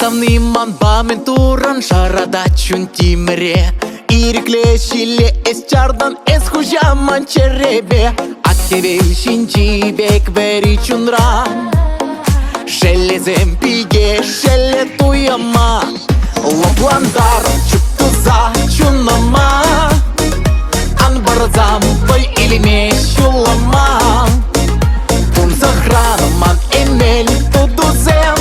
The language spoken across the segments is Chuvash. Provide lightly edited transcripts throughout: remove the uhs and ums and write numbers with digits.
Савни манпа мӗн турӑн шаратать чун тимӗре. Ирӗкле ҫиле эс чартӑн, эс хуҫа ман чӗрепе. Ак хӗвел ҫинчи пек вӗри чунра. Шеллесем пике, шелле туйӑма. Лӑплантар, чуптуса чунӑма. Ан парсам вӑй илме ҫулӑма. Тунсӑхран ман эмел тутусем.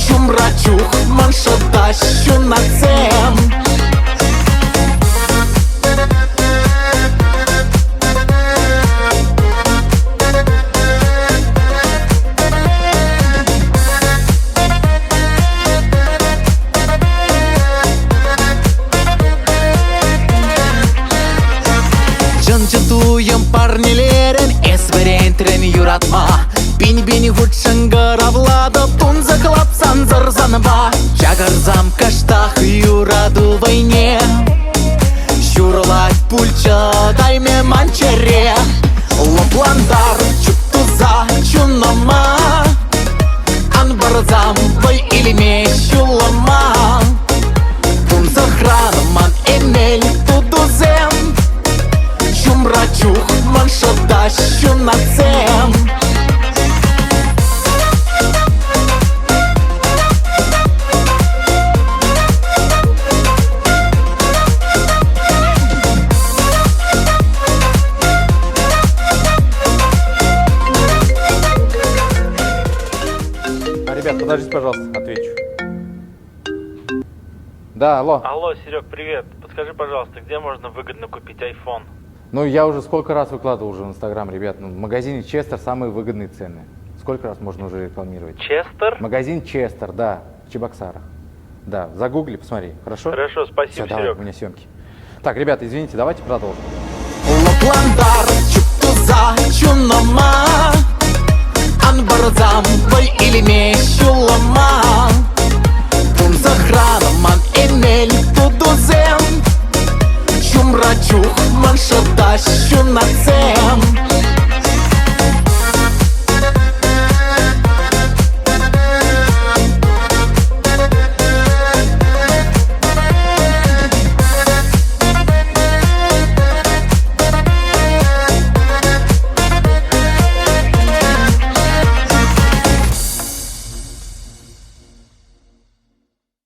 Ҫумра чух ман шӑтаҫ ҫунатсем. Чӑн-чӑн туйӑм парнелерӗн, эс вӗрентрӗн юратма. Пин-пин хут шӑнкӑравлатӑп, тунсӑхлап сансӑр санпа. Чакарсам кӑштах юрату вӑйне. Ҫурӑлать пуль чӑтаймӗ ман чӗре. Лӑплантар чуптуса чунӑма. Ан парсам вӑй илме ҫулӑма. Тунсӑхран ман эмел тутусем. Ҫумра чух ман шӑтаҫ ҫунатсем. А, ребят, подождите, пожалуйста, отвечу. Да, алло. Алло, Серег, привет. Подскажи, пожалуйста, где можно выгодно купить iPhone? Ну, я уже сколько раз выкладывал уже в Инстаграм, ребят. Ну, в магазине Честер самые выгодные цены. Сколько раз можно уже рекламировать? Честер? Магазин Честер, да, в Чебоксарах. Да, загугли, посмотри, хорошо? Хорошо, спасибо, Все, давай, Серег. у меня съемки. Так, ребята, извините, давайте продолжим. Лӑплантар, чуптуса чунӑма. Ан парсам вӑй илме.